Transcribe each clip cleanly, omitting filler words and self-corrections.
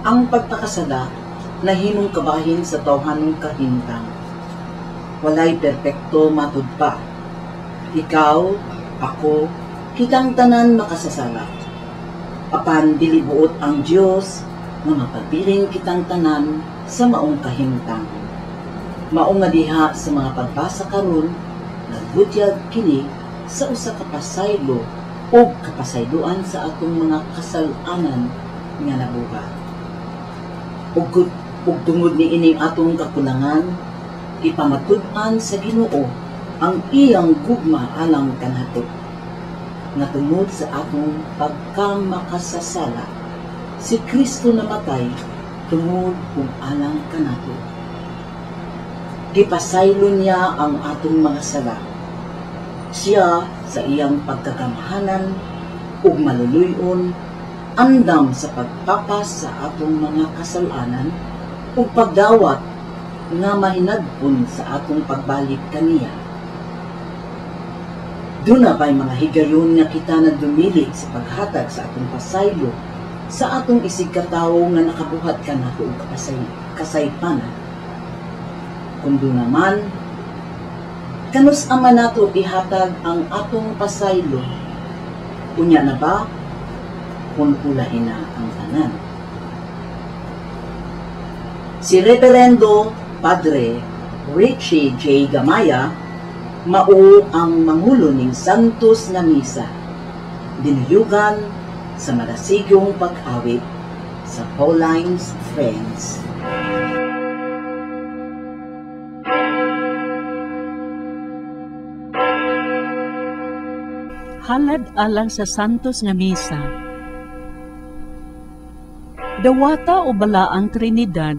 Ang pagpakasala nahimong kabahin sa tawhanong kahimtang. Walay perpekto matud pa. Ikaw, ako, kitang tanan makasasala. Apan dili buot ang Dios nga mapabilin kitang tanan sa maong kahimtang. Mao nga diha sa mga pagbasa karon, nagbutyag kini sa usa ka pasaylo ug kapasayloan sa atong mga kasal-anan nga nabuhat. Ug tungod niining atong kakulangan, ipamatud-an sa Ginoo ang iyang gugma alang kanato. Nga tungod sa atong pagkamakasasala, si Kristo namatay tungod ug alang kanato. Gipasaylo niya ang atong mga sala. Siya sa iyang pagkagamhanan ug maluluy-on andam sa pagpapas sa atong mga kasalanan ug pagdawat nga mahinagpon sa atong pagbalik kaniya. Duna pa'y mga higayon nga kita nagdumili sa paghatag sa atong pasaylo sa atong isig katawo nga nakabuhat kanato og kasaypanan. Kung duna man, kanus-a man nato ihatag ang atong pasaylo? Unya na ba kung ulahin na ang tanan? Si Reverendo Padre Richie J. Gamaya mao ang mangulo ning Santos nga Misa, dinuyugan sa malasigyong pag-awit sa Pauline's Friends. Halad alang sa Santos nga Misa. Dawata o Balaang Trinidad,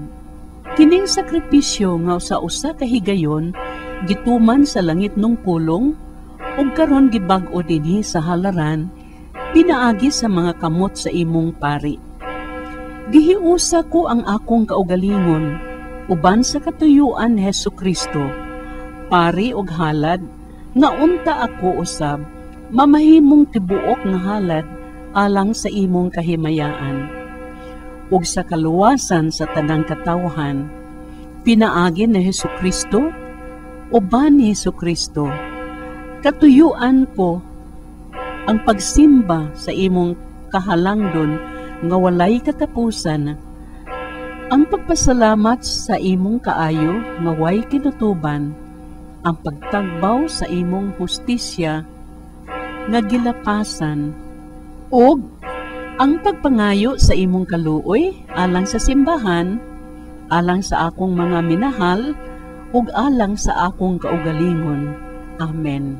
kining sakripisyo nga sa usa ka higayon gituman sa langit nung pulong ug karon gibag-o dinhi sa halaran pinaagi sa mga kamot sa imong pari. Gihiusa ko ang akong kaugalingon uban sa katuyuan ni Hesukristo, pari og halad nga unta ako usab mamahimong tibuok nga halad alang sa imong kahimayaan ug sa kaluwasan sa tanang katawhan, pinaagi ni Hesukristo, uban ni Hesukristo. Katuyuan ko ang pagsimba sa imong kahalangdon nga walay katapusan, ang pagpasalamat sa imong kaayo nga way kinutuban, ang pagtagbaw sa imong hustisya nga gilapasan, ug ang pagpangayo sa imong kaluoy alang sa simbahan, alang sa akong mga minahal, ug alang sa akong kaugalingon. Amen.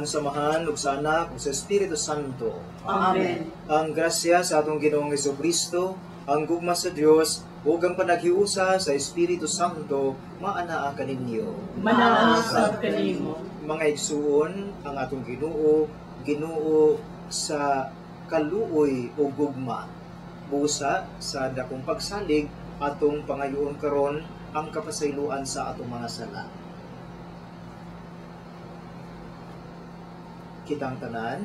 Samahan ug sa Anak ug sa Espiritu Santo. Amen. Ang grasya sa atong Ginoong Hesukristo, ang gugma sa Dios ug ang panaghiusa sa Espiritu Santo maanaa kaninyo. Manaa sab kanimo. Mga igsuon, ang atong Ginoo, Ginoo sa kaluoy o gugma. Busa sa dakong pagsalig atong pangayoon karon ang kapasayloan sa atong mga sala. Kitang tanan,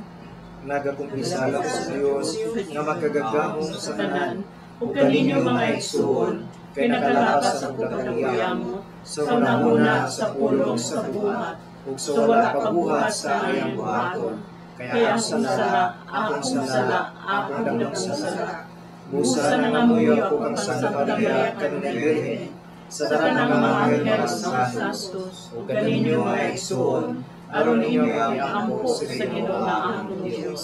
nagakumpisal ako sa Dios nga makagagamong sa tanan, ug kaninyo mga igsuon, Kay nakalapas Pinakalapas akong ako dakuyamot, kadakuyamot, sa sa unahuna unahuna sa sa pulong pulong sa sa buhat, buhat, ug sa sa wala wala pagbuhat pagbuhat sa sa ayang ayang buhaton. buhaton. Kaya Kaya akong sala, akong sala, akong akong dakong dakong sala. sala. Busa Busa nangamuyo nangamuyo ako ako kang kang Santa Santa Maria, Maria, kanunay kanunay Birhen, Birhen, sa sa tanang tanang mga mga anghel anghel mga mga santos, santos, ug ug kaninyo kaninyo mga mga igsoon, igsoon, aron aron ninyo inyo ang ampo ampo sa sa Ginoo Ginoo nga nga among among Dios. Dios.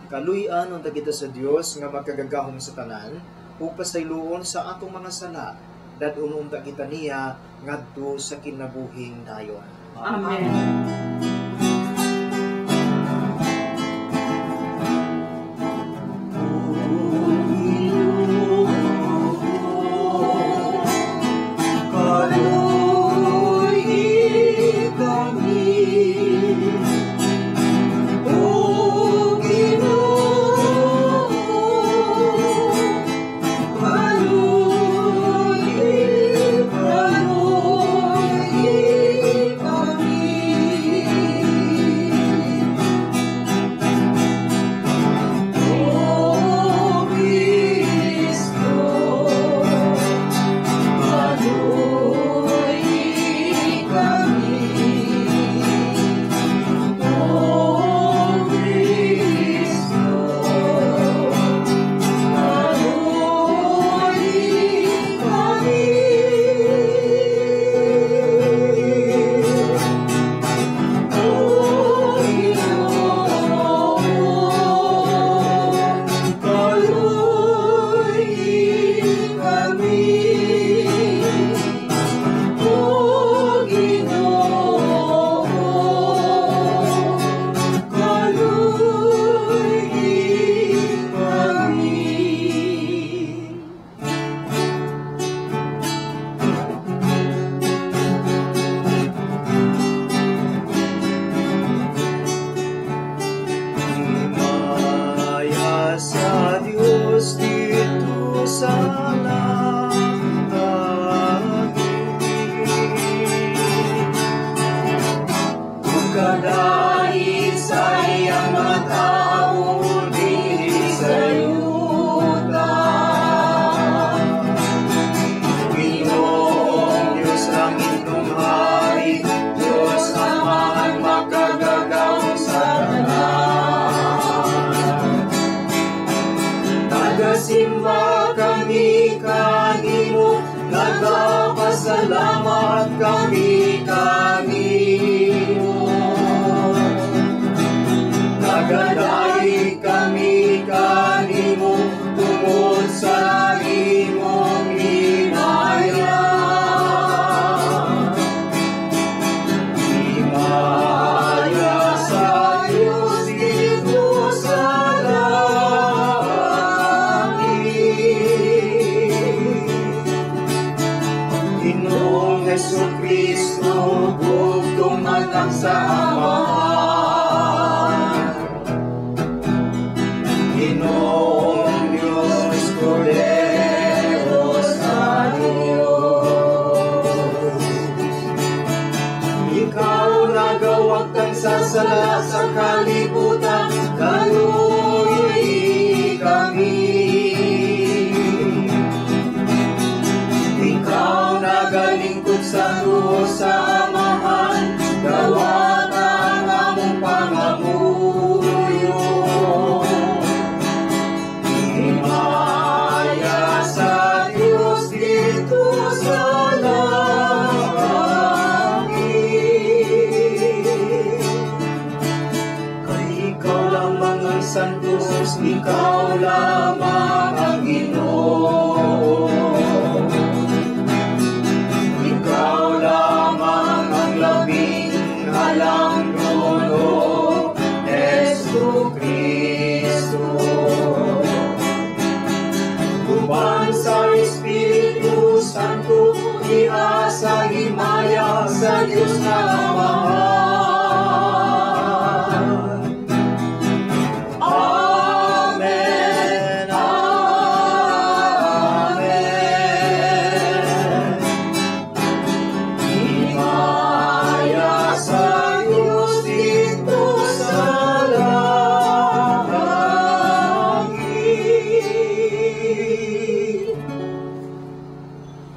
Kaluy-an unta kita sa Dios nga makagagahom sa tanan, ug pasayloon sa atong mga sala, dad-on unta kita niya ngadto sa kinabuhing dayon. Amen. Kaluy kami, O Ginoo, kaluy, kaluy kami. O Kristo, kaluy kami. O Kristo, kaluy kami. O Ginoo, kaluy kami. O Ginoo, kaluy kami. Himaya sa Dios didto sa langit. Ug kadaig sa iyang mga tawo dinhi sa yuta. Ginoong Diyos langitnong hari, Diyos Amahan makagagahom sa tanan. Nagasimba kami kanimo, nagapasalamat kami kanimo. Nagadaig kami kanimo tungod sa imong himaya. Himaya sa Diyos didto sa langit. Ginoong Hesus Kristo, bugtong anak sa Amahan. Ginoong Diyos, Kordero sa Diyos. Ikaw nagawagtang sa sala sa kalibutan, kaluy kami. Ikaw nagalingkod sa tuo sa Amahan, dawata ang among pangamuyo. Himaya sa Diyos didto sa langit. Kay ikaw lamang ang santos, ikaw lamang ang Ginoo. Ikaw lamang ang labing halangdon, Hesu Kristo. Uban sa Espiritu Santo, diha sa himaya sa Diyos nga Amahan. Amen. Amen. Himaya sa Diyos didto sa langit.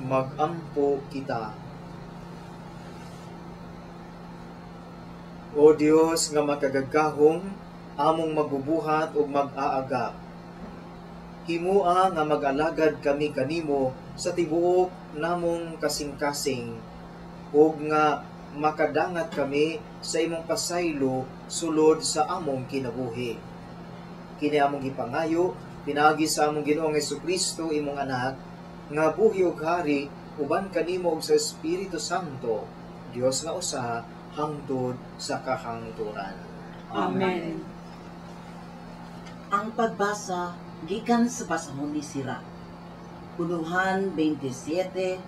Magampo kita. O Dios nga makagagahom, among magbubuhat ug mag-aagap. Himua nga mag-alagad kami kanimo sa tibuok namong kasing-kasing, ug nga makadangat kami sa imong pasaylo sulod sa among kinabuhi. Kini among gipangayo pinaagi sa among Ginoong Hesukristo, imong anak, nga buhi ug hari uban kanimo ug sa Espiritu Santo, Dios nga usa, hangtod sa kahangturan. Amen. Ang pagbasa gikan sa basahon ni Sirach. Uluhan 27,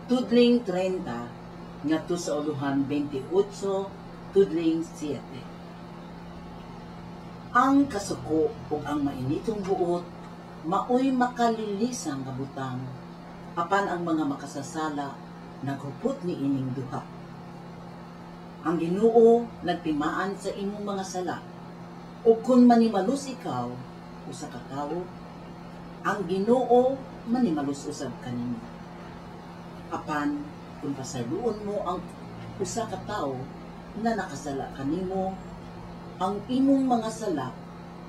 tudling 30, ngadto sa uluhan 28, tudling 7. Ang kasuko ug ang mainitong buot maoy makalilisang nga butang, apan ang mga makasasala naghupot ni ining duha. Ang Ginoo nagtimaan sa imong mga sala, ug kun manimalus ikaw usa ka tawo, ang Ginoo manimalus usab kanimo. Apan kun pasayloon mo ang usa ka tawo na nakasala kanimo, ang imong mga sala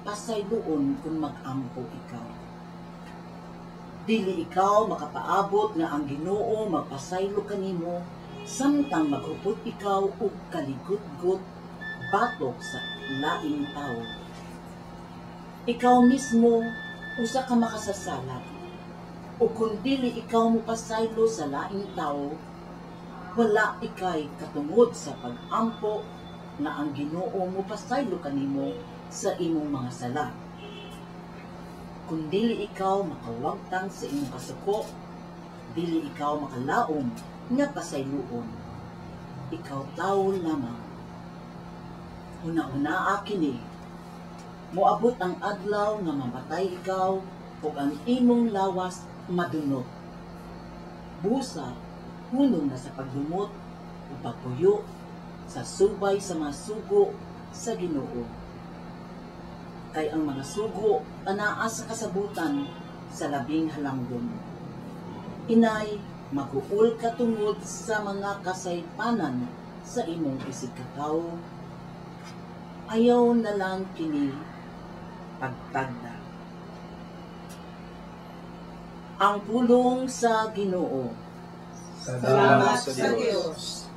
pasayloon kun mag-ampo ikaw. Dili ikaw makapaabot nga ang Ginoo magpasaylo kanimo samtang maghupot ikaw og kaligutgot batok sa laing tawo. Ikaw mismo usa ka makasasala, ug kun dili ikaw mopasaylo sa laing tawo, wala ikay katungod sa pag-ampo nga ang Ginoo mopasaylo kanimo sa imong mga sala. Kun dili ikaw makawagtang sa imong kasuko, dili ikaw makalaom nga pasayloon. Ikaw tawo lamang. Huna-hunaa kini, moabot ang adlaw nga mamatay ikaw ug ang imong lawas madunot. Busa, hunong na sa pagdumot ug pagpuyo sa subay sa mga sugo sa Ginoo. Kay ang mga sugo anaa sa kasabutan sa labing halangdon. Inay, maguol ka tungod sa mga kasaypanan sa imong isigkatawo. Ayaw na lang kini pagtagda. Ang pulong sa Ginoo. Salamat sa Dios.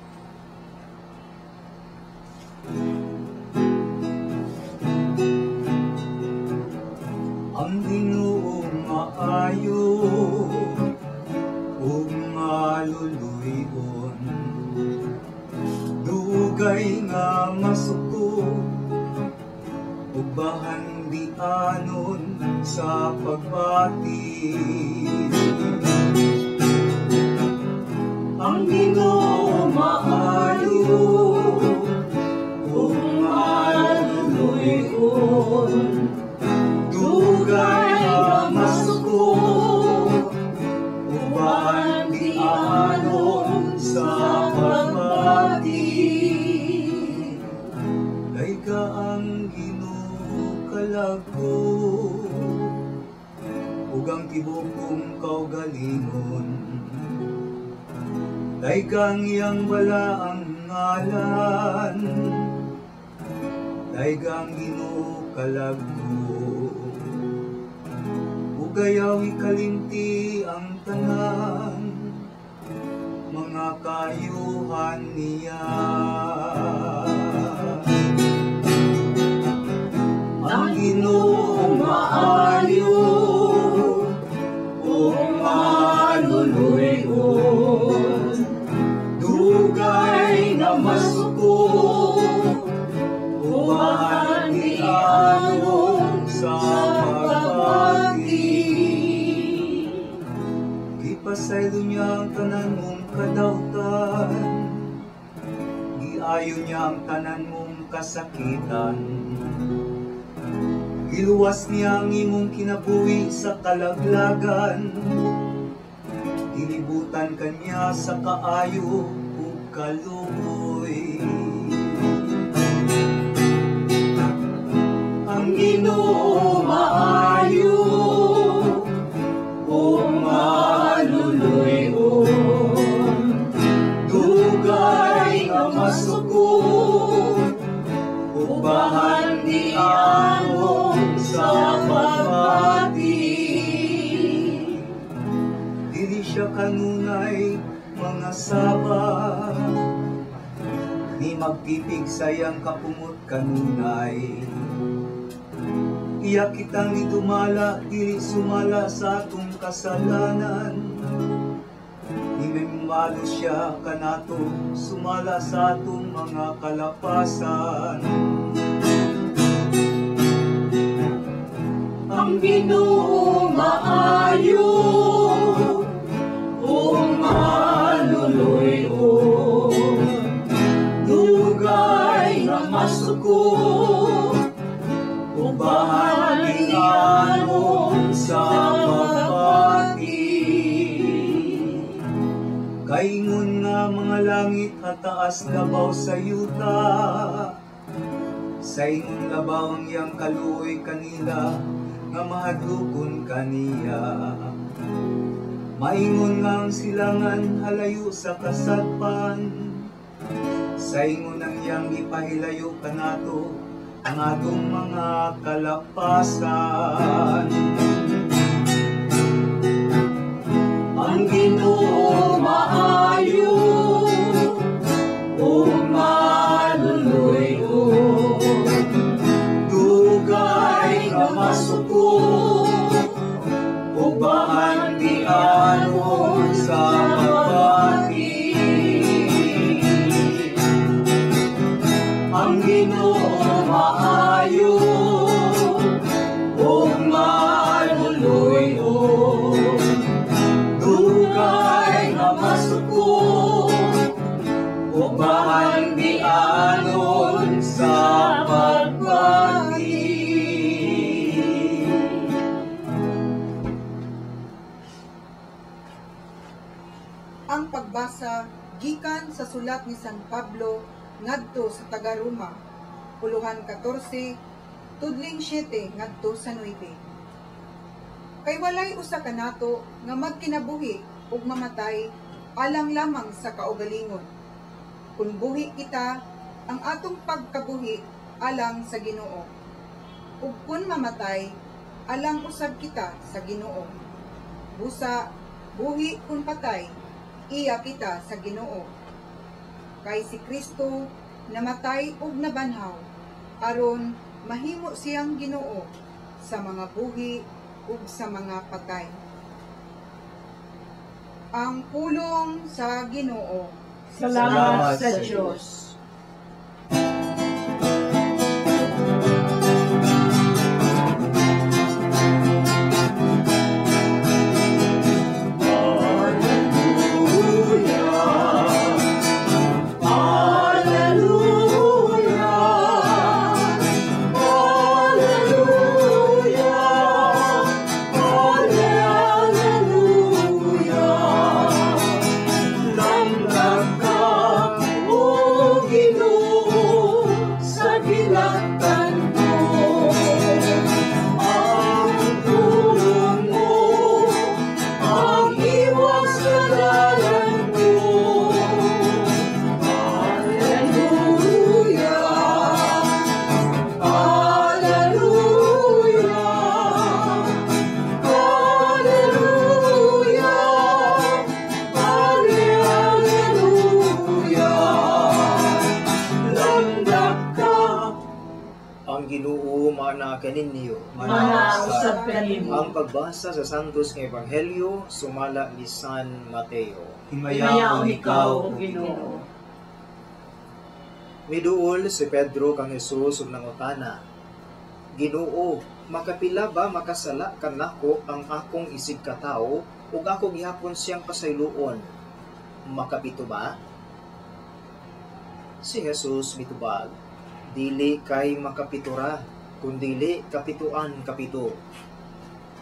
Ang Ginoo maayo ug maluluy-on, dugay nga masuko ug bahandianon sa pagbati. Ang Ginoo maayo ug maluluy-on, dugay nga masuko ug bahandianon sa pagbati. Dayga ang Ginoo kalagko ug ang tibuok kong kaugalingon, dayga ang iyang balaang ngalan, dayga ang Ginoo kalagko. Ug ayaw ikalimti ang tanan mga kayuhan niya. Ang Ginoo maayo ug maluluy-on, dugay nga masuko ug bahandianon sa pagbati. Gipasaylo niya ang tanan mong kadautan, giayo niya ang tanan mong kasakitan, giluwas niya ang imong kinabuhi sa kalaglagan, gilibutan ka niya sa kaayo ug kaluoy. Ang Ginoo maayo ug maluluy-on, kanunay mga saba, ni magtipig sa iyang kapungot kanunay. Iya kitang gidumala dili sumala sa atong kasalanan, Nimimalo siya kanato sumala sa atong mga kalapasan. Ang Ginoo maayo ug maluluy-on, dugay nga masuko ubahan nianon sa pagpati. Kaingon nga mga langit hataas labaw sa yuta, sa ingon labaw ang iyang kaluoy kanila nga mahadlokon kaniya. Maingon nga ang silangan halayo sa kasadpan, sa ingon ang iyang gipahilayo kanato ang atong mga kalapasan. Ang Ginoo maayo ug maluluy-on, dugay nga masuko ubahan dianon sa pagpati. Ang Ginoo maayo ug maluluy-on, dugay nga masuko ubahan dianon sa pagpati. Ang pagbasa gikan sa sulat ni San Pablo ngadto sa taga-Roma, puluhan 14, tudling 7 ngadto sa 9. Kay walay usa kanato nga magkinabuhi ug mamatay alang lamang sa kaugalingon. Kun buhi kita, ang atong pagkabuhi alang sa Ginoo. Ug kun mamatay, alang usab kita sa Ginoo. Busa, buhi kun patay, iya kita sa Ginoo. Kay si Kristo namatay ug nabanhaw, aron mahimo siyang Ginoo sa mga buhi ug sa mga patay. Ang pulong sa Ginoo. Salamat sa Dios. Ang pagbasa sa Santos nga Ebanghelyo sumala ni San Mateo. Himayaon ikaw, Ginoo. Miduol si Pedro kang Jesus ug nangutana, Ginoo, makapila ba makasala kanako ang akong isig katawo ug ako gihapon siyang pasayloon? Makapito ba? Si Jesus mitubag, dili kay makapitura, kundili kapituan kapito.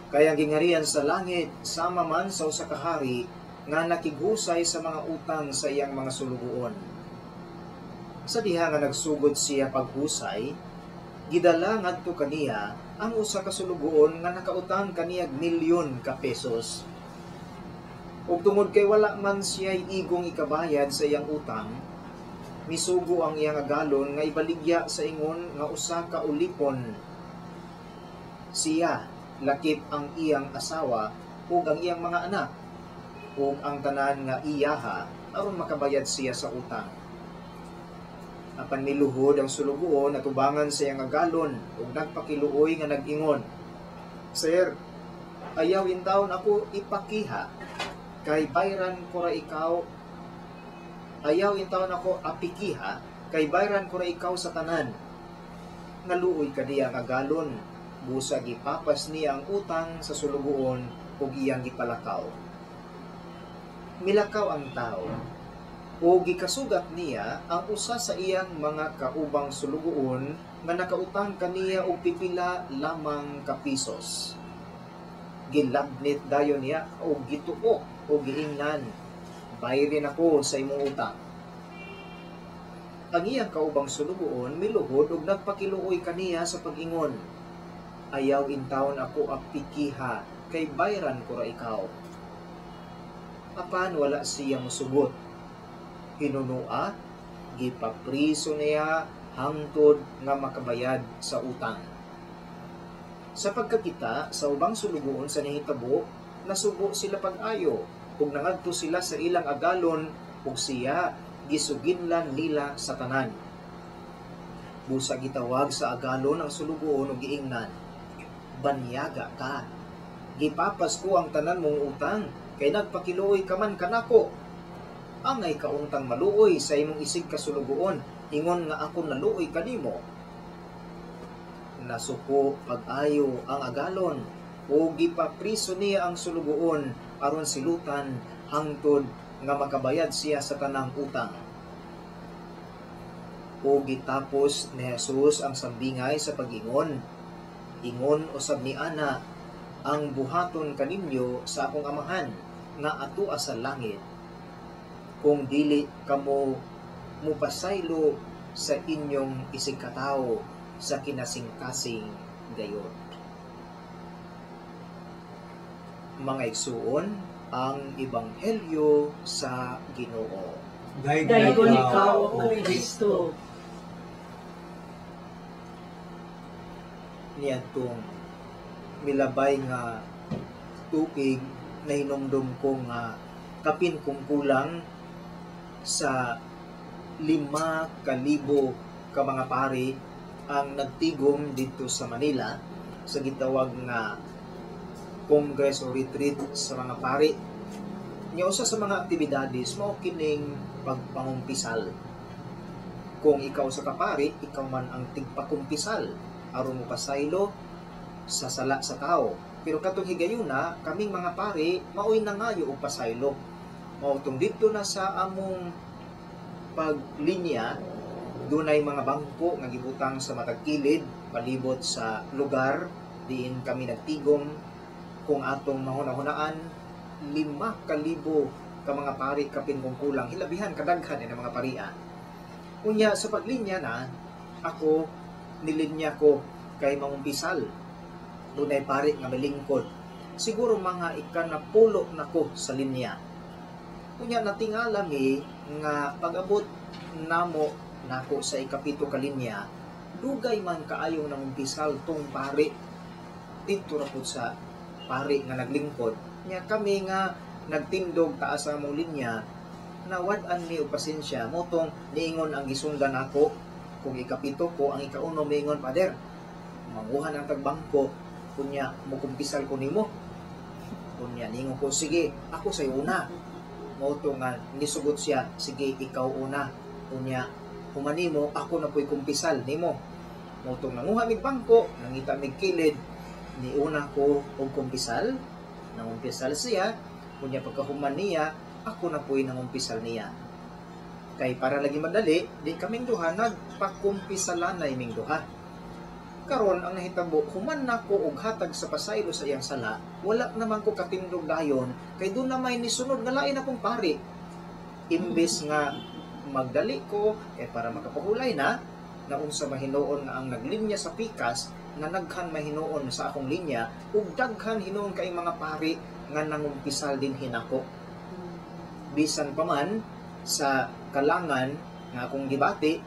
Kaya gingarian sa langit, sama man sa usa ka hari nga nakighusay sa mga utang sa iyang mga sulugoon. Sa diha nga nagsugod siya paghusay, gidala ngadto kaniya ang usa ka sulugoon nga nakautang kaniyag milyon ka pesos. Ug tungod kay wala man siya igong ikabayad sa iyang utang, misugo ang iyang agalon nga ibaligya sa ingon nga usa ka ulipon. Siya lakip ang iyang asawa ug ang iyang mga anak, ug ang tanan nga iyaha aron makabayad siya sa utang. Apan miluhod ang sulugoon atubangan sa iyang agalon ug nagpakiluoy nga nag-ingon, "Sir, ayaw intawon ako ipakiha kay bayran ko ra ikaw. Ayaw intawon ako apikiha kay bayran ko ra ikaw sa tanan." Naluoy kaniya ang agalon, busa gipapas niya ang utang sa sulugoon ug iyang gipalakaw. Milakaw ang tao o gikasugat niya ang usa sa iyang mga kaubang sulugoon nga nakautang kaniya og pipila lamang ka pesos. Gilabnit dayon niya og gituok o giingnan, "Bayrin ako sa imong utang." Ang iyang kaubang sulugoon miluhod og nagpakiluoy kaniya sa pag-ingon, "Ayaw intawon ako apikiha kay bayran ko ra ikaw." Apan wala siya mosugot. Hinunua, gipapriso niya hangtod nga makabayad sa utang. Sa pagkakita sa ubang sulugoon sa nahitabo, nasubo sila pag-ayo ug nangadto sila sa ilang agalon ug siya gisuginlan nila sa tanan. Busa gitawag sa agalon ang sulugoon ug giingnan, "Banyaga ka. Gipapas ko ang tanan mong utang kay nagpakiluoy ka man kanako. Angay kauntang maluoy sa imong isig kasulugoon, ingon nga ako naluoy kanimo." Nasuko pag-ayo ang agalon o gipapriso niya ang sulugoon aron silutan hangtod nga makabayad siya sa tanang utang. O gitapos ni Jesus ang sambingay sa pag-ingon, "Ingon usab ni ana ang buhaton kaninyo sa akong amahan nga atua sa langit, kung dili kamo mupasaylo sa inyong isigkatawo sa kinasingkasing gayod." Mga igsuon, ang ebanghelyo sa Ginoo. Daygon ikaw, O Kristo. Niadtong milabay nga tuig, nahinumdum ko nga kapin kung kulang sa 5,000 ka mga pari ang nagtigom dito sa Manila sa gitawag nga Congress o retreat sa mga pari. Nya usa sa mga aktibidades mao kining pagpangumpisal. Kung ikaw sa kapari, ikaw man ang tigpakumpisal aron mopasaylo sa sala sa tao. Pero katong higayuna, kaming mga pari maoy nangayo og pasaylo. Mao tong didto na sa among paglinya, dunay mga bangko nga gibutang sa matag kilid palibot sa lugar diin kami nagtigom. Kung atong mahuna-hunaan, 5,000 ka mga pari kapin kung kulang, hilabihan kadaghan ang mga paria. Unya sa paglinya na, ako nilinya ko kay mangumpisal. Dunay pari nga milingkod. Siguro mga ikanapulo na ko sa linya. Unya natingala mi nga pag-abot namo nako sa ikapito ka linya, dugay man kaayong nangumpisal tong pari. Didto ra pud sa pari nga naglingkod. Nya kami nga nagtindog taas sa among linya, nawad-an mi og pasensya motong niingon ang gisundan nako. Kung ikapito ko, ang ikauno miingon, "Pader, manguha ng tagbangko, kunya mukumpisal ko nimo." Kunya niingon ko, "Sige, ako say una." Mao nga nisugot siya, "Sige, ikaw una. Kunya humanimo, ako na po'y kumpisal nimo." Mao tong nanguha mig bangko, nangita mig kilid, niuna ko og kumpisal, nangumpisal siya, kunya pagkahuman niya, ako na po'y nangumpisal niya. Kay para lagi madali, di kaming duha nagpakumpisalanay ming duha. Karon ang nahitabo, human nako og hatag sa pasaylo sa iyang sala, wala naman ko katindog dayon kay doon na may nisunod nga lain akong pari. Imbes nga magdali ko kay para makapahulay na, naunsa mahinuon nga ang naglinya sa pikas na naghan mahinuon sa akong linya ug daghan hinuon kay mga pari nga nangumpisal din hinako. Bisan pa man sa kalangan nga akong gibati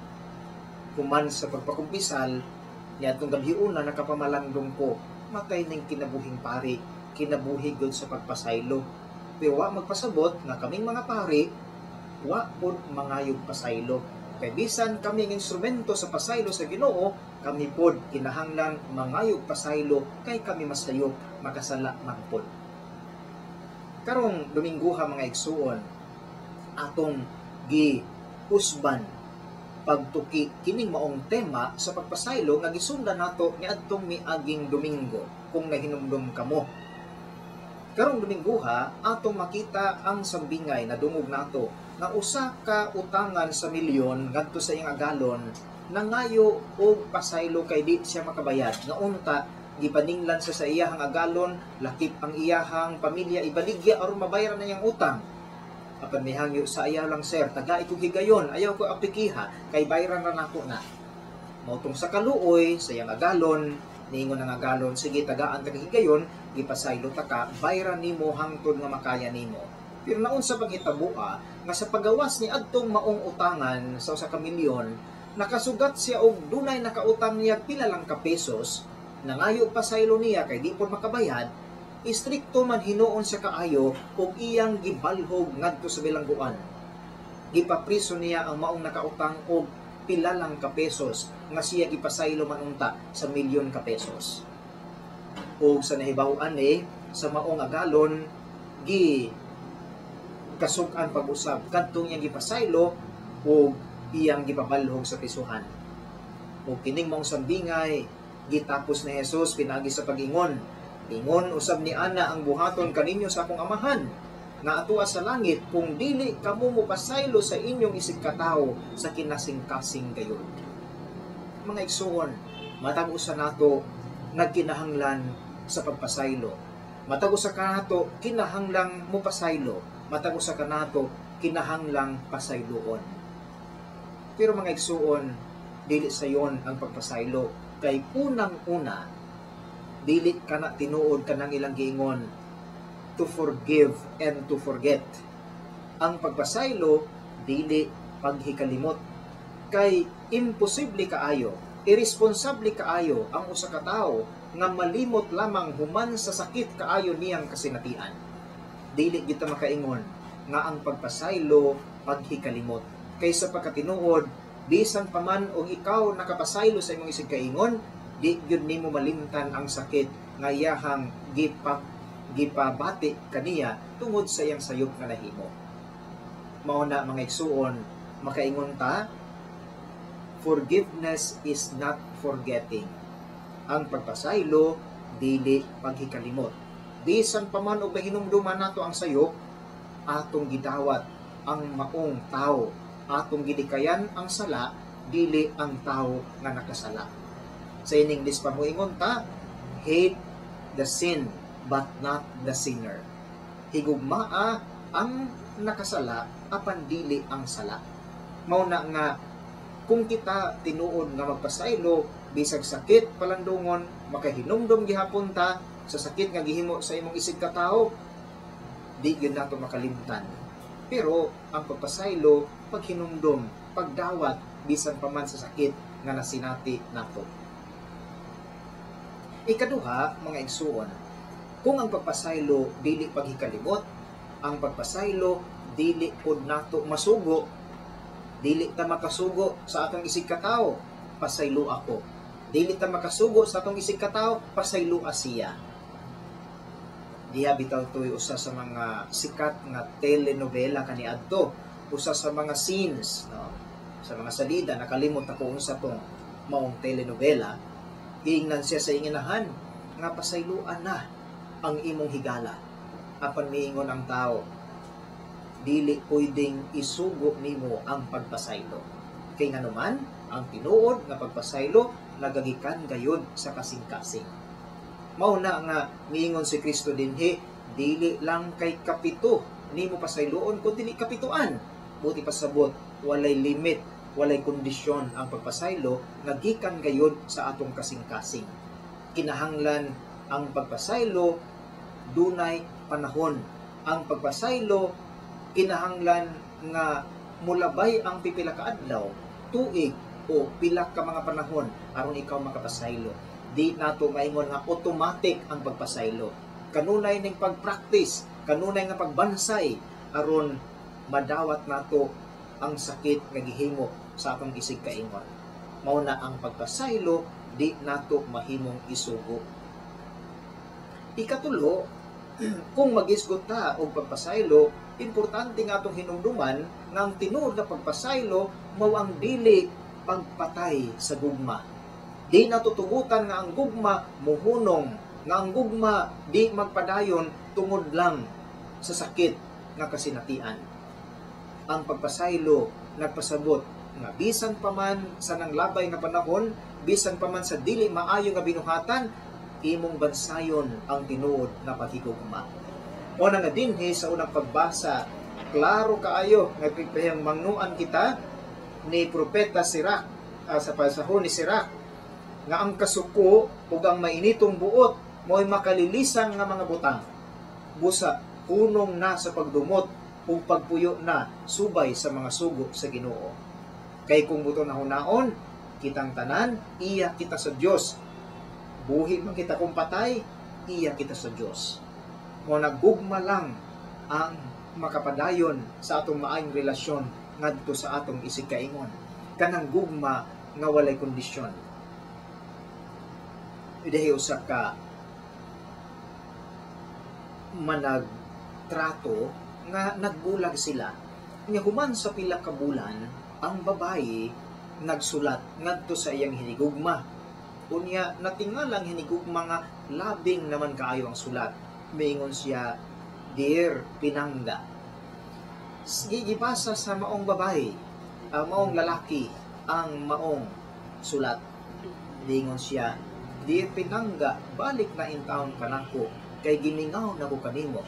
human sa pagpakumpisal niadtong gabhiuna nakapamalandong ko, matay ning kinabuhing pari, kinabuhi gud sa pagpasaylo. Pero wa magpasabot nga kaming mga pari wa pud mangayog pasaylo. Kay bisan kami ang instrumento sa pasaylo sa Ginoo, kami pod kinahanglan mangayog pasaylo kay kami masayop, makasala man pod. Karong Domingguha, mga igsuon, atong gi usban pagtuki kining maong tema sa pagpasaylo nga gisundan nato niadtong miaging Domingo, kung nahinumdum kamo. Karong Domingguha, atong makita ang sambingay na dungog nato nga usa ka utangan sa milyon ngadto sa iyang agalon, nangayo og pasaylo kay di siya makabayad, nga unta gipaninglan sa iyahang agalon lakip ang iyahang pamilya ibaligya aron mabayaran na iyang utang. Apan mihangyo sa ayaw lang, "Sir, tagai kog higayon, ayaw ko aplikiha kay bayaran ra nako na." Mautong sa kaluoy sa iyang agalon, niingon ang agalon, "Sige, tagaan ta higayon, gipasaylo ta ka, bayaran nimo hangtod nga makaya nimo." Pero naunsa panghitaboa nga sa pagawas ni adtong maong utangan sa usa ka milyon, nakasugat siya og dunay nakautang niya pila lang ka pesos, nangayo pasaylo niya kay di pod makabayad. Istrikto man hinuon siya kaayo og iyang gibalhog ngadto sa bilangguan. Gipapriso niya ang maong nakautang og pila lang ka pesos nga siya gipasaylo man unta sa milyon ka pesos. Og sa nahibaw-an eh sa maong agalon, gi kasug-an pag-usab kadtong iyang gipasaylo og iyang gipabalhog sa prisuhan. Og kining maong sambingay gitapos ni Jesus pinaagi sa pag-ingon, "Ingon usab ni ana ang buhaton kaninyo sa akong Amahan nga atua sa langit kung dili kamo mopasaylo sa inyong isig katawo sa kinasingkasing gayud." Mga igsuon, matag usa nato nagkinahanglan sa pagpasaylo. Matag usa kanato kinahanglang mopasaylo. Matag usa kanato kinahanglang pasayloon. Pero mga igsuon, dili sayon ang pagpasaylo kay unang-una dili kana tinuod kanang ilang giingon, to forgive and to forget. Ang pagpasaylo dili paghikalimot kay imposible kaayo, irresponsable kaayo ang usa ka tawo nga malimot lamang human sa sakit kaayo niyang kasinatian. Dili kita makaingon nga ang pagpasaylo paghikalimot kay sa pagkatinuod, bisan pa man og ikaw nakapasaylo sa imong isig kaingon, di gyud nimo malimtan ang sakit nga iyahang gipabati kaniya tungod sa iyang sayop nga nahimo. Mao na, mga igsuon, makaingon ta, forgiveness is not forgetting. Ang pagpasaylo dili paghikalimot. Bisan pa man og mahinumduman nato ang sayop, atong gidawat ang maong tao, atong gidikayan ang sala, dili ang tao nga nakasala. Sa in English pa moingon ta, hate the sin but not the sinner. Higugmaa ang nakasala apan dili ang sala. Mao na nga kung kita tinuod nga magpasaylo bisag sakit palandungon, makahinumdom gihapon ta sa sakit nga gihimo sa imong isig katawo, di gyud nato makalimtan. Pero ang pagpasaylo, paghinumdom, pagdawat bisan pa man sa sakit nga nasinati nato. Ikaduha, mga igsuon, kung ang pagpasaylo dili paghikalimot, ang pagpasaylo dili pod nato masugo. Dili ta makasugo sa atong isig katawo, pasaylo ako. Dili ta makasugo sa atong isig katawo, pasaylo siya. Diha bitaw to'y usa sa mga sikat nga telenovela kaniadto, usa sa mga scenes, no? Sa mga salida, nakalimot ako unsa tong maong telenovela. Giingnan siya sa inginahan nga pasayloan na ang imong higala. Apan miingon ang tao, dili pwedeng isugo nimo ang pagpasaylo. Kay nganuman, ang tinuod nga pagpasaylo nagagikan gayud sa kasing-kasing. Mao na nga miingon si Kristo dinhi, dili lang kay kapito nimo pasayloon kun dili kapituan. Buti pasabot, walay limit, walay kondisyon ang pagpasaylo nga gikan gayud sa atong kasing-kasing. Kinahanglan ang pagpasaylo dunay panahon. Ang pagpasaylo kinahanglan nga mulabay ang pipila ka adlaw, tuig o pila ka mga panahon aron ikaw makapasaylo. Di nato maingon nga automatic ang pagpasaylo. Kanunay ning pag-practice, Kanunay nga pagbansay aron madawat nato ang sakit nga gihimo sa atong isig kaingon. Mao na ang pagpasaylo di nato mahimong isugo. Ikatulo, kung magisgot ta og pagpasaylo, importante nga atong hinumduman nga ang tinuod nga pagpasaylo mao ang dili pagpatay sa gugma. Di natutugutan nga ang gugma muhunong, nga ang gugma di magpadayon tungod lang sa sakit nga kasinatian. Ang pagpasaylo nagpasabot nga bisan pa man sa nanglabay nga panahon, bisan pa man sa dili maayo nga binuhatan, imong bansayon ang tinuod nga paghigugma. O na nga dinhi sa unang pagbasa, klaro kaayo nagpipahiyang mangnuan kita ni Propeta Sirach, sa pasahon ni Sirach, nga ang kasuko ug ang mainitong buot mo'y makalilisan nga mga butang. Busa punong na sa pagdumot ug pagpuyo na subay sa mga sugo sa Ginoo. Kay kung buto na hunaon, kitang tanan, iya kita sa Dios. Buhi man kita kung patay, iya kita sa Dios. Mo nagugma lang ang makapadayon sa atong maayong relasyon ngadto sa atong isig kaingon. Kanang gugma nga walay kondisyon. Dihi usa ka managtrato nga nagbulag sila. Nga human sa pila ka bulan, ang babayi nagsulat ngadto sa iyang hinigugma. Unya natingalang hinigugma nga labing naman kaayo ang sulat. Miingon siya, "Dear Pinangga." Gibasa sa maong babayi, ang maong lalaki, ang maong sulat. Miingon siya, "Dear Pinangga, balik na in town kanako, kay gimingaw na ko kanimo.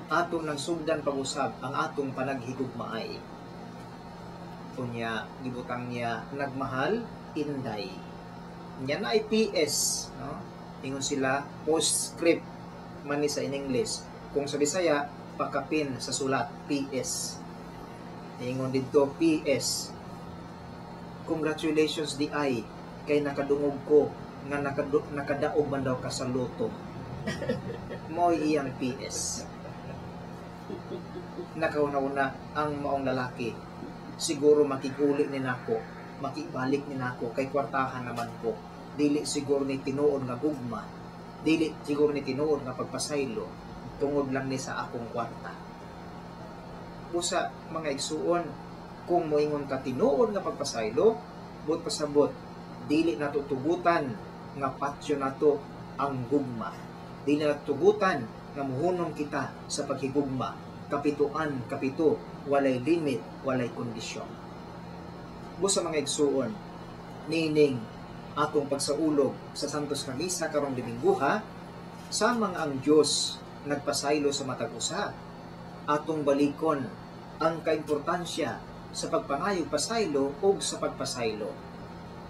Atong nang sugdan pag-usab ang atong panaghigugmaay." Unya gibutang niya, "Nagmahal, Inday." Nya na ay PS, no? Ingon sila postscript man ni sa in English. Kung sa Bisaya, pakapin sa sulat, PS. Ingon didto PS. "Congratulations di ay kay nakadungog ko nga nakadaog man daw ka sa loto." Mo'y iyang PS. Nakauna-una ang maong lalaki, siguro makiguli ni nako, makibalik ni nako kay kwartahan naman ko. Dili siguro ni tinuod nga gugma, dili siguro ni tinuod nga pagpasaylo, tungod lang ni sa akong kwarta. Busa mga igsuon, kung moingon ka tinuod nga pagpasaylo, but pasabot dili nato tugutan nga patyo nato ang gugma. Dili nato tugutan nga muhunong kita sa paghigugma. Kapituan, kapito, walay limit, walay kondisyon. Busa mga igsuon, nining atong pagsaulog sa Santos nga Misa karong Domingguha, samang ang Dios nagpasaylo sa matag usa, atong balikon ang kaimportansya sa pagpangayog pasaylo ug sa pagpasaylo.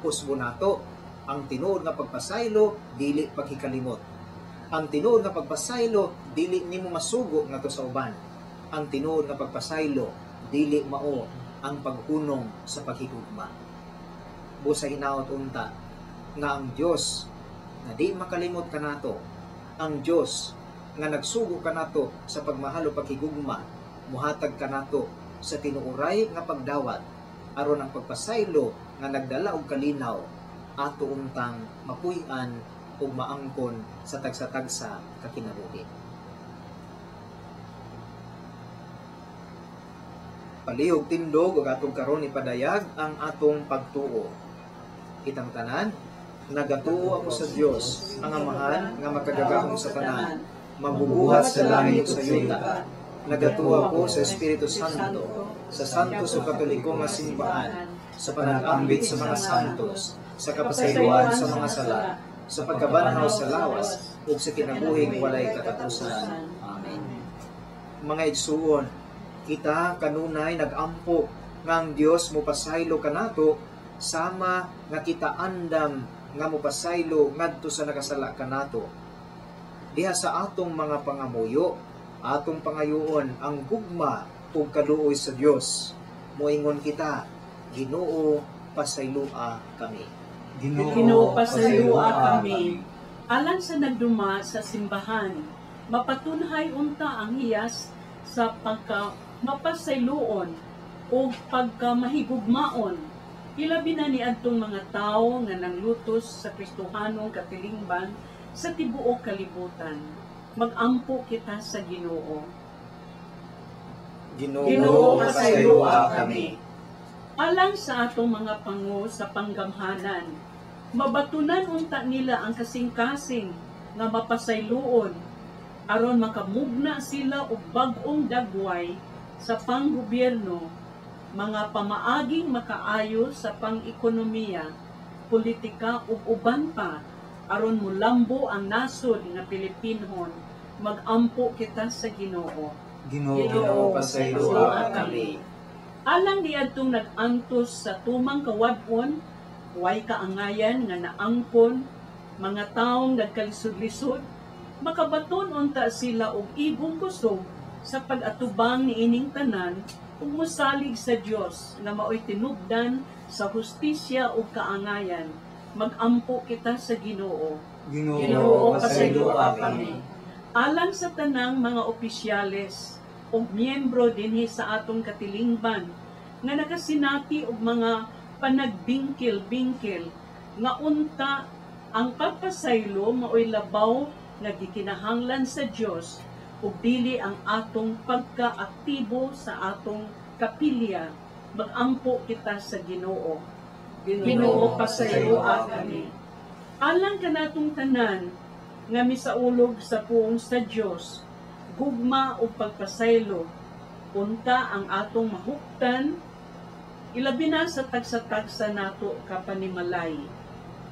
Usbo nato ang tinuod nga pagpasaylo dili paghikalimot. Ang tinuod nga pagpasaylo dili nimo masugo ngadto sa uban. Ang tinuod nga pagpasaylo dili mao ang paghunong sa paghigugma. Busa hinaot unta nga ang Dios nga di makalimot kanato, ang Dios nga nagsugo kanato sa pagmahal o paghigugma, muhatag kanato sa tinuoray nga pagdawat aron ang pagpasaylo nga nagdala og kalinaw ato untang mapuy-an ug maangkon sa tagsa-tagsa ka kinabuhi. Palihog tindog ug atong karon ipadayag ang atong pagtuo. Kitang tanan, nagatuo ako sa Dios, ang Amahan nga makagagahom sa tanan, mabubuhat sa langit ug sa yuta. Nagatuo ako sa Espiritu Santo, sa Santos o Katoliko nga simbahan, sa panag-ambit sa mga santos, sa kapasayloan sa mga sala, sa pagkabanhaw sa lawas, ug sa kinabuhing walay katapusan. Amen. Mga igsuon, kita kanunay nagampo nga ang Dios mopasaylo kanato sama nga kita andam nga mopasaylo ngadto sa nakasala kanato. Diha sa atong mga pangamuyo, atong pangayoon ang gugma ug kaluoy sa Dios. Moingon kita, Ginoo, pasayloa kami. Ginoo, pasayloa kami. Alang sa nagduma sa simbahan, Mapatunhay unta ang hiyas sa pagka mapasayloon o pagkamahigugmaon, ilabi na niadtong mga tawo nga nanglutos sa Kristohanong katilingban sa tibuok kalibutan. Magampo kita sa Ginoo. Ginoo, pasayloa kami. Alang sa atong mga pango sa panggamhanan, mabatunan unta nila ang kasing-kasing nga mapasayloon aron makamugna sila og bag-ong dagway sa panggobyerno, mga pamaaging makaayo sa pang-ekonomiya, politika ug uban pa aron mulambo ang nasod nga Pilipinhon. Magampo kita sa Ginoo. Ginoo, pasayloa kami. Alang niadtong nag-antos sa tumang kawad-on, way kaangayan nga naangkon, mga taong nagkalisod-lisod, makabaton unta sila og igong kusog sa pag-atubang niining tanan ug mosalig sa Dios nga maoy tinubdan sa hustisya ug kaangayan. Magampo kita sa Ginoo. Ginoo, pasayloa kami. Alang sa tanang mga opisyales ug miyembro dinhi sa atong katilingban nga nakasinati og mga panagbingkil-bingkil nga unta ang pagpasaylo maoy labaw nga gikinahanglan sa Dios ug dili ang atong pagkaaktibo sa atong kapilya. Magampo kita sa Ginoo. Ginoo, pasayloa kami. Alang kanatong tanan nga misaulog sa puong sa Dios, gugma ug pagpasaylo, unta ang atong mahuptan, ilabi na sa tagsa-tagsa nato kapanimalay.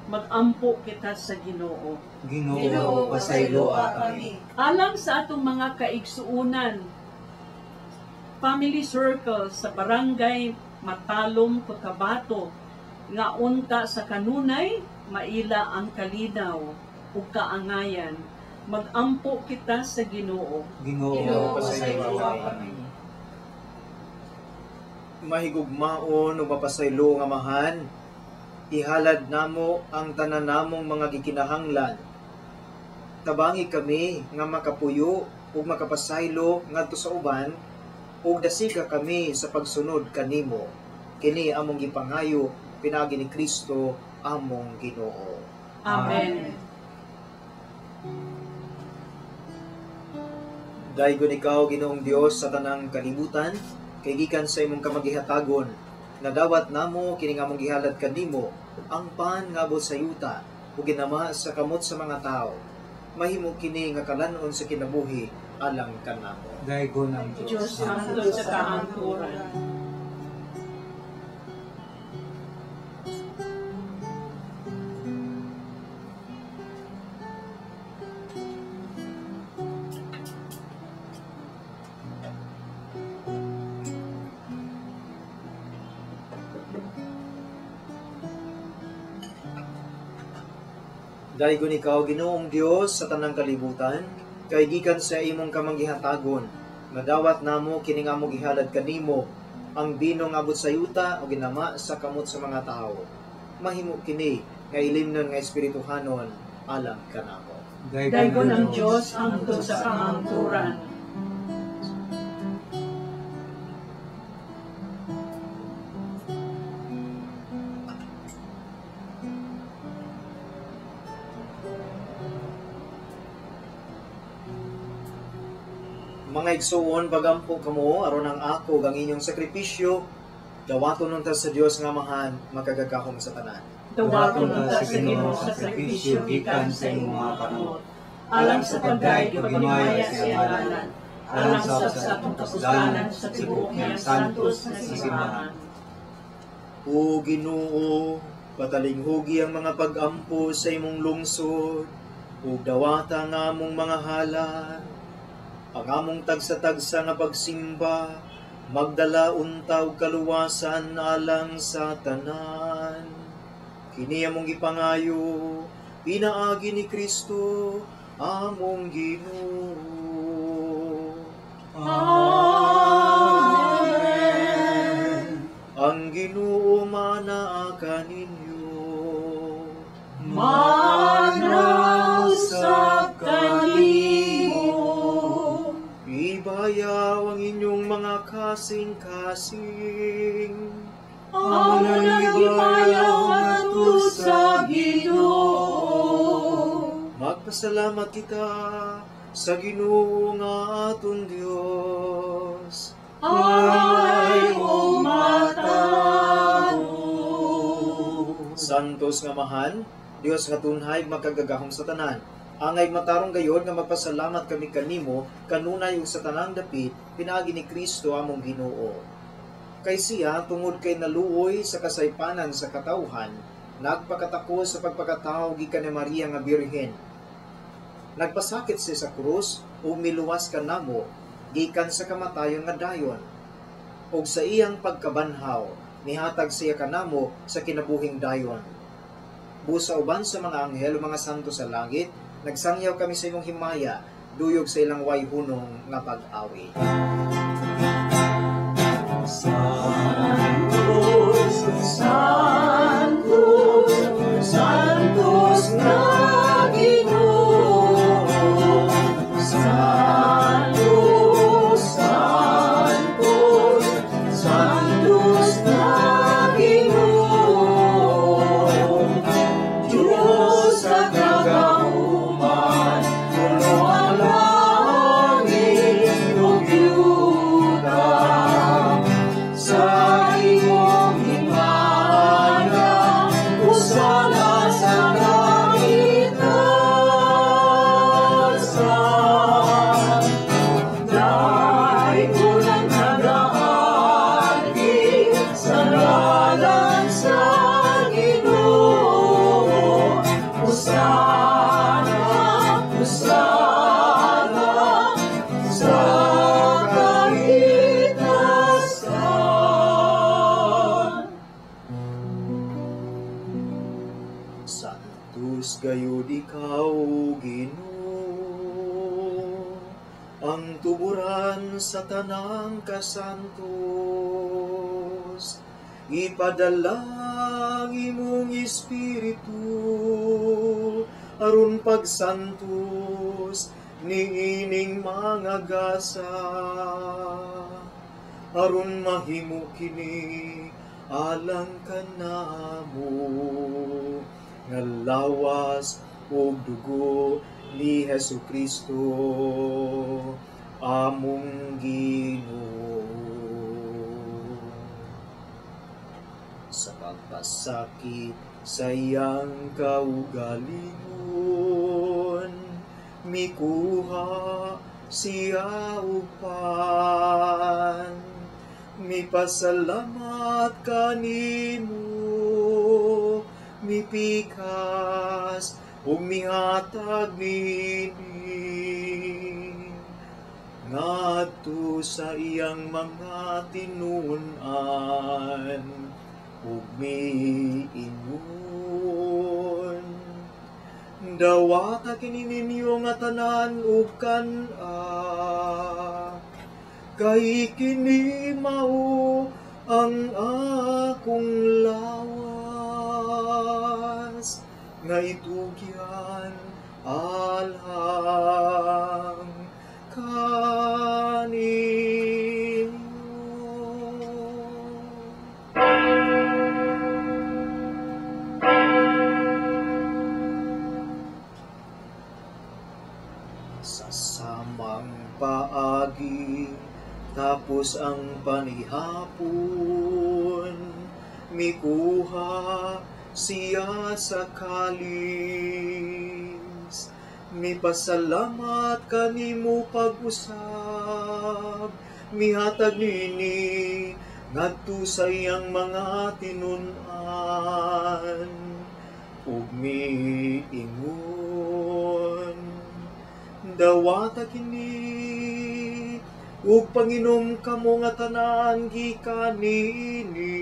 Magampo kita sa Ginoo. Ginoo, pasayloa kami. Alang sa atong mga kaigsuunan, family circle sa barangay Matalom, Cotabato, nga unta sa kanunay maila ang kalinaw ug kaangayan. Magampo kita sa Ginoo. Ginoo, pasayloa kami. Mahigugmaon ug mapasaylo nga Amahan, ihalad namo ang tanan namong mga gikinahanglan. Tabangi kami nga makapuyo ug makapasaylo ngadto sa uban, ug dasiga kami sa pagsunod kanimo. Kini among gipangayo pinaagi ni Kristo among Ginoo. Amen. Daygon ikaw, Ginoong Dios, sa tanang kalibutan, kay gikan sa imong kamagihatagon, nadawat namo kini nga among gihalad kanimo, ang pan nga abot sa yuta ug ginama sa kamot sa mga tawo. Mahimo kini nga kalan-on sa kinabuhi alang kanamo. Daygon ang Diyos hangtod sa kaangkuran. Daygon ikaw, Ginoong Dios, sa tanang kalibutan, kay gikan sa imong kamanggihatagon, nadawat namo kini nga among gihalad kanimo, ang bino nga abot sa yuta o ginama sa kamot sa mga tawo. Mahimo kini nga ilimnon nga espirituhanon alang kanamo. Daygon ang Dios hangtod sa kaangkuran. Mga igsuon, pagampo kamo aron ang ako ang inyong sakripisyo, dawaton unta sa Dios nga Amahan, makagagahom sa tanan. Dawaton unta sa Ginoo sa sakripisyo gikan sa imong mga kamot, alang sa pagdayeg ug paghimaya sa iyang ngalan, alang sa atong kapuslanan sa tibuok niyang santos nga simbahan. O Ginoo, patalinghugi ang mga pagampo sa imong lungsod, ug dawata ang among mga halad. Ang among tagsa-tagsa nga pagsimba, magdala unta og kaluwasan alang sa tanan. Kini among gipangayo, pinaagi ni Kristo, among Ginoo. Amen. Ang Ginoo manaa kaninyo. Manasab kanimo. kasing-kasing. Amo nang gipayaw ngadto sa Ginoo. Magpasalamat kita sa Ginoo nga aton Dios. Ay o matawo. Santos nga Amahan, Dios nga tunhay makagagahom sa tanan. Angay matarong gayod nga magpasalamat kami kanimo kanunay ug sa tanang dapit pinaagi ni Kristo among Ginoo. Kay siya tungod kay naluoy sa kasaypanan sa katawhan, nagpakatako sa pagpakatawo gikan ni Maria nga Birhen. Nagpasakit siya sa krus ug miluwas kanamo gikan sa kamatayon nga dayon. Ug sa iyang pagkabanhaw, nihatag siya kanamo sa kinabuhing dayon. Busa uban sa mga anghel ug mga santo sa langit, nagsangyaw kami sa imong himaya, duyog sa ilang way hunong nga pag-awit. Sanctus, Sanctus, Sanctus nga Ginoo. Sanctus, Sanctus, Sanctus nga Ginoo. Diyos sa kagahuman, puno ang langit ug yuta. Sa imong himaya, hosana sa kaitasan. Daygon ang nagaagi sa ngalan sa Ginoo. Hosana, hosana sa kaitasan. Santos gayud ikaw, Ginoo, ang tuburan sa tanang kasantos. Ipadala ang imong espiritu aron pagsantos niining mga gasa, aron mahimo kini alang kanamo nga lawas ug dugo ni Hesus Kristo among Ginoo. Sa pagpasakit sa iyang kaugalingon, mikuha siya og pan, mipasalamat kanimo, mipikas ug mihatag niini ngadto sa iyang mga tinun-an ug miingon, dawata kini ninyo nga tanan ug kan-a, kay kini mao ang akong lawas nga itugyan alang kaninyo. Sa samang paagi, tapos ang panihapon, mikuha siya sa kalis. Mipasalamat kanimo pag-usab, mihatag nini ngadto sa iyang mga tinun-an ug miingon, dawata kini ug panginom kamo nga tanan gikan niini,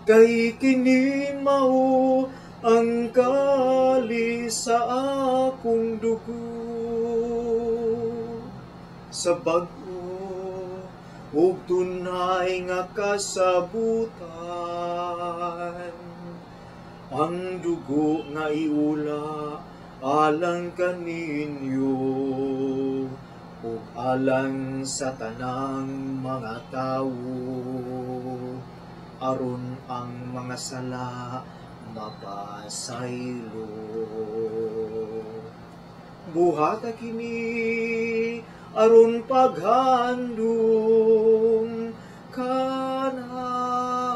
kay kini mao ang kalis sa akong dugo sa bag-o ug tunay nga kasabutan, ang dugo nga iula alang kaninyo ug alang sa tanang mga tawo, aron ang mga sala mapasaylo. Buhata kini aron paghandom kanako.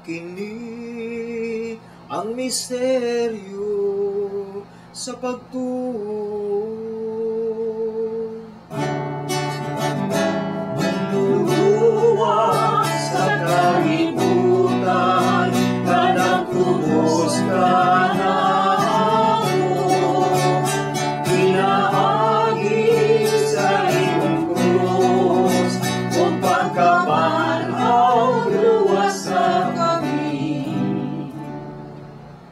Kini ang misteryo sa pagtuo. Manluluwa sa kalibutan, kanagtubos ka namo. Pinaagi sa imong krus, ug pagkabanhaw luwas sa kami.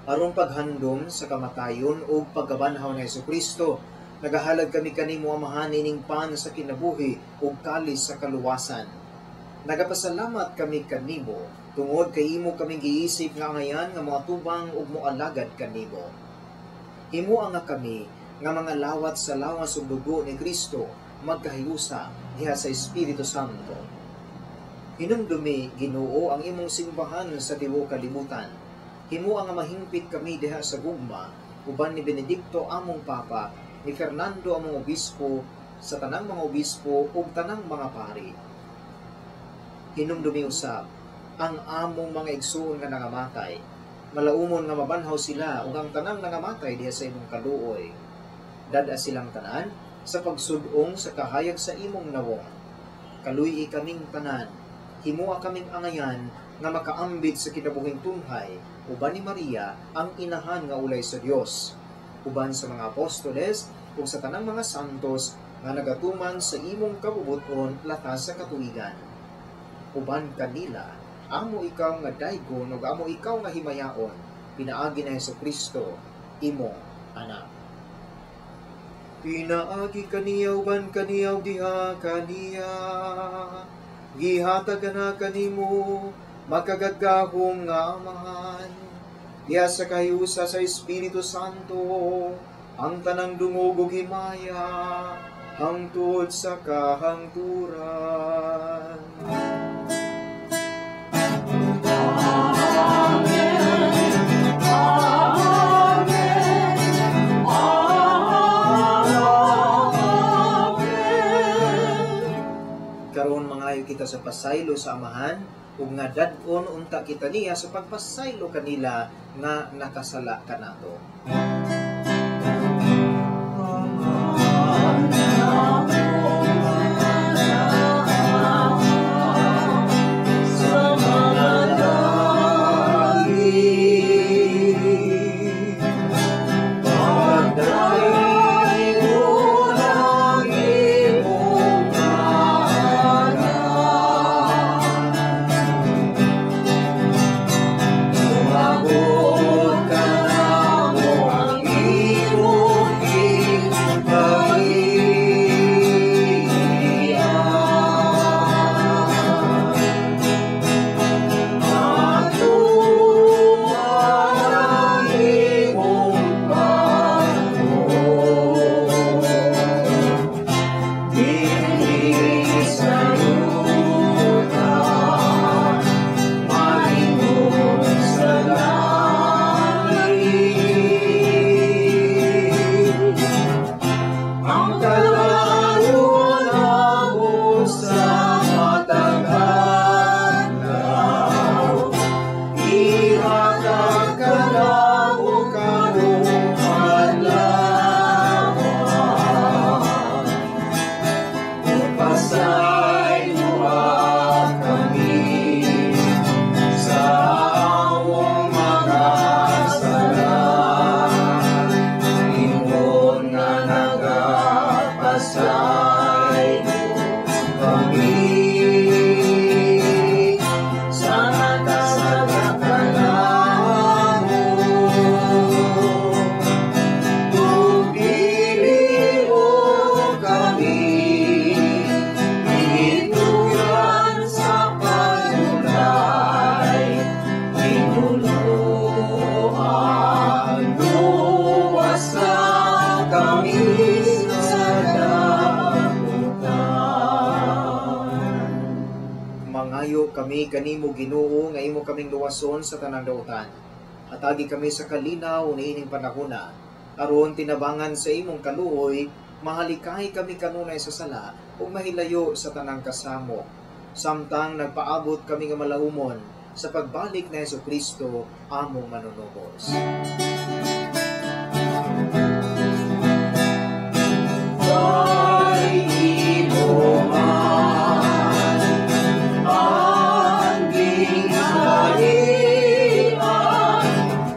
Aron paghandom sa kamatayon ug pagkabanhaw ni Hesukristo, nagahalad kami kanimo, Amahan, ining pan sa kinabuhi ug kalis sa kaluwasan. Nagapasalamat kami kanimo tungod kay imo kaming giisip nga angayan nga mga tubang ug moalagad kanimo. Himoa nga kami nga mga lawat sa lawas ug dugo ni Kristo magkahiusa diha sa Espiritu Santo. Hinumdumi, Ginoo, ang imong simbahan sa tibuok kalibutan. Himoa nga mahingpit kami diha sa gugma uban ni Benedicto among Papa, ni Fernando among obispo, sa tanang mga obispo ug tanang mga pari. Hinumdumi usab ang among mga igsoon nga nangamatay, malaumon nga mabanhaw sila ug ang tanang nangamatay diha sa imong kaluoy. Dad-a silang tanan sa pagsud-ong sa kahayag sa imong nawong. Kaluy-i kaming tanan, himoa kaming angayan nga makaambit sa kinabuhing tunghay uban ni Maria ang inahan nga ulay sa Dios, uban sa mga apostoles ug sa tanang mga santos nga nagatuman sa imong kabubuton latas sa katuigan. Uban kanila, amo ikaw nga daygon ug amo ikaw nga himayaon, pinaagi na Hesukristo, imong anak. Pinaagi kaniya uban kaniya diha kaniya, gihatag na kanimo makagagahom nga Amahan, diha sa kahiusa sa Espiritu Santo, ang tanang dungog ug himaya hangtod sa kahangturan. Amen. Amen. Amen. Karon mangayo kita sa pasaylo sa Amahan, ug nga dad-on unta kita niya sa pagpasaylo kanila nga nakasala kanato. Sa mga kasalanan. kami kanimo Ginoo nga imo kaming luwason sa tanang dautan. Hatagi kami sa kalinaw niining panahona, aron tinabangan sa imong kaluoy, mahalikay kami kanunay sa sala ug mahilayo sa tanang kasamo. Samtang nagpaabot kami nga malaumon sa pagbalik ni Hesukristo among manunubos. Kay imo man ang gingharian,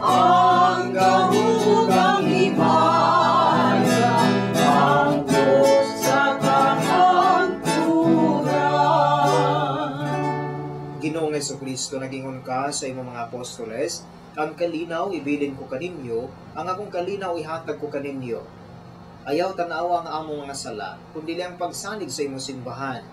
ang gahom ang himaya, hangtod sa kahangturan. Ginoong Hesukristo, nagingon ka sa imong mga apostoles, ang kalinaw ibilin ko kaninyo, ang akong kalinaw ihatag ko kaninyo. Ayaw tanawa ang among mga sala, kundi ang pagsalig sa imong simbahan,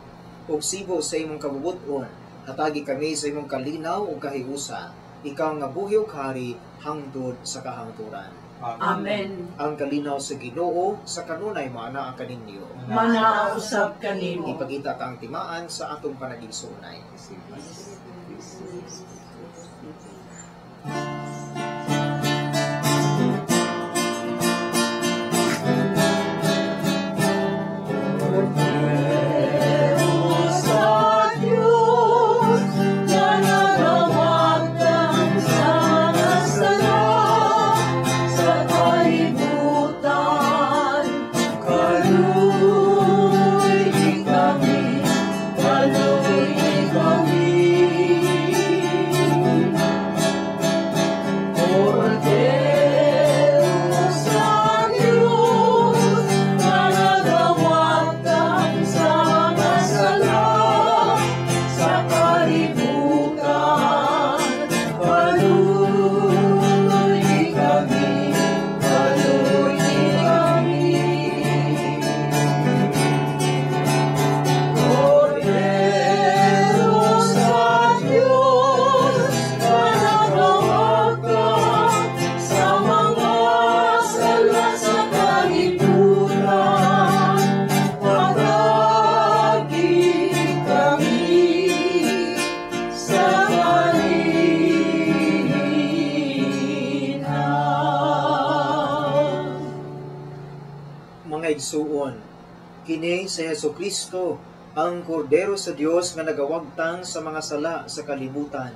ug sibo sa imong kabubut-on, hatagi kami sa imong kalinaw ug kahiusa, ikaw nga buhi ug hari hangtod sa kahangturan. Amen. Ang kalinaw sa Ginoo sa kanunay maanaa kaninyo. Manausap kanimo. Ipakita ka ang timaan sa atong panagigsuunay. Sa Diyos na nagawagtang sa mga sala sa kalibutan, kaluoy kami, kaluoy kami. Kordero sa Diyos na nagawagtang sa mga sala sa kalibutan, kaluoy kami, kaluoy kami. Kordero sa Diyos na nagawagtang sa mga sala sa kalibutan, hatagi kami sa kalinaw. Mga igsuon, kini si Hesukristo, ang Kordero sa Dios nga nagawagtang sa mga sala sa kalibutan.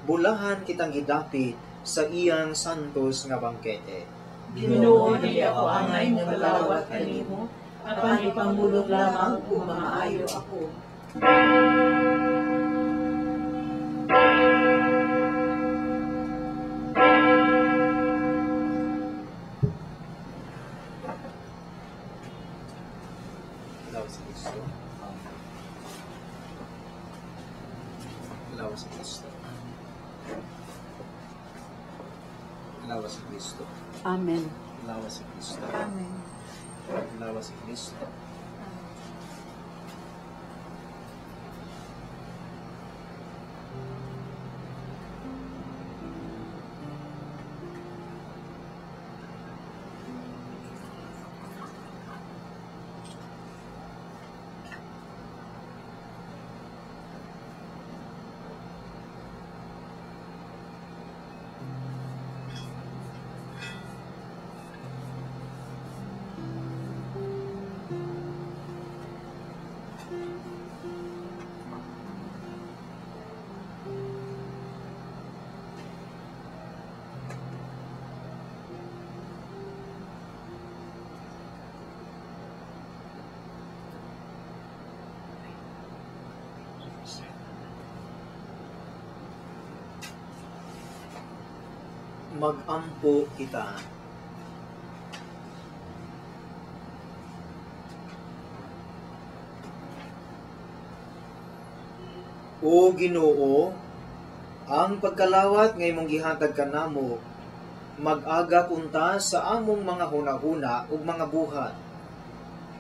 Bulahan kitang gidapit sa iyang santos nga bangkete. Ginoo, dili ako angay mokalawat kanimo, apan ipangulog lamang ug maayo ako. Alawa sa Kristo. Alawa sa Kristo. Alawa sa Kristo. Amen. Alawa sa Kristo. Amen. Alawa sa Kristo. Magampo kita. O Ginoo, ang pagkalawat nga imong gihatag kanamo mag-agak unta sa among mga hunahuna ug mga buhat.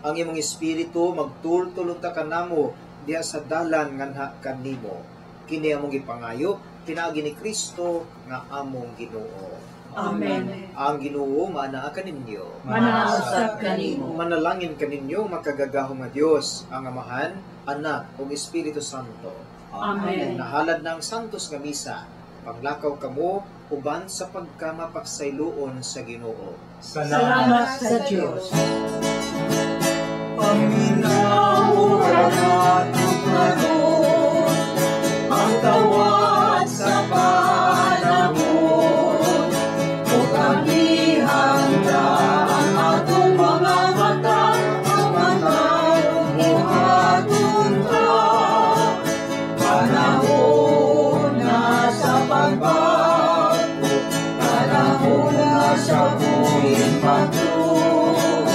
Ang imong espiritu magtultol unta kanamo diha sa dalan nganha kanimo. Kini among gipangayo pinaagi ni Kristo nga among Ginoo. Amen. Ang Ginoo maanaa kaninyo. Manausap kanimo. Manalangin kaninyo makagagahom nga Dios, ang Amahan, Anak ug Espiritu Santo. Amen. Nahalad na ang Santos nga Misa. Panglakaw kamo uban sa pagkamapagsayloon sa Ginoo. Salamat sa Dios. Paminaw nato karon ang tawad sa panahon ug ang gihanda ang atong mga mata ang matarong buhaton ta. Panahon na sa pagbago, panahon na sa buhing patungo,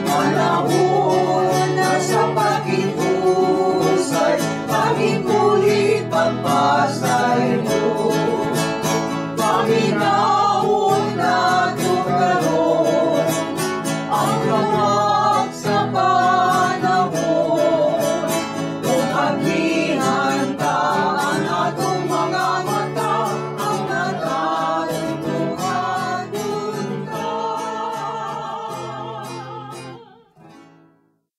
panahon na sa pakig-usay, pakig.